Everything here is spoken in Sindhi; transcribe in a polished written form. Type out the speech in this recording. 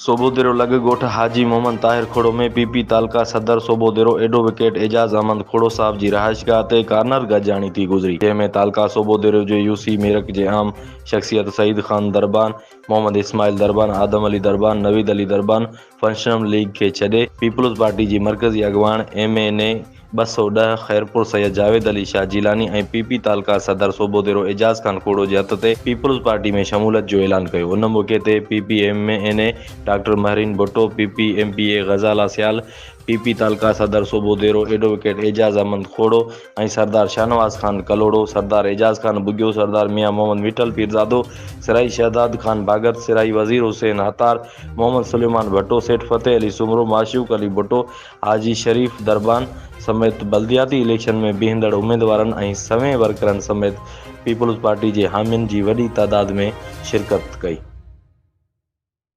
سوڀوديرو لڳ ڳوٺ حاجي محمد طاهر کوڙو ۾ پي پي تعلقه صدر سوڀوديرو ايڊووڪيٽ اعجاز احمد کوڙو صاحب جي رهائشگاهه تي ڪارنر گڏجاڻي ٿي گذري جنهن ۾ تعلقه سوڀوديرو جي يو سي ميرڪ جي اهم شخصيت سعيد خان دربان، محمد اسماعيل دربان، آدم علي دربان، نويد علي دربان فنڪشنل ليگ کي ڇڏي پيپلز پارٽي جي مرڪزي اڳواڻ ايم اين اي 210 خيرپور سيد جاويد علي شاهه جيلاني ۽ پي پي تعلقه صدر سوڀوديرو اعجاز خان کوڙو جي هٿ تي پيپلز پارٽي ۾ شموليت جو اعلان ڪيو ان موقعي تي P P M N A doctor Mehreen Bhutto, P P M P A Ghazala Sial, P P تعلقه صدر سوڀوديرو ايڊووڪيٽ اعجاز احمد کوڙو ۽ سردار شاهنواز خان ڪلهوڙو، سردار اعجاز خان ٻگهيو، سردار ميان محمد مٺل پيرزادو، سرائي شهداد خان ڀاڳت، سرائي وزير حسين عطار، محمد سليمان ڀٽو، سيٺ فتح علي سومرو، معشوق علي ڀٽو، حاجي شريف دربان سميت بلدياتي اليڪشن ۾ بيهندڙ اميدوارن ۽ سوين ورڪرن سميت پيپلز پارٽي جي حامين جي وڏي تعداد ۾ شرڪت ڪئي.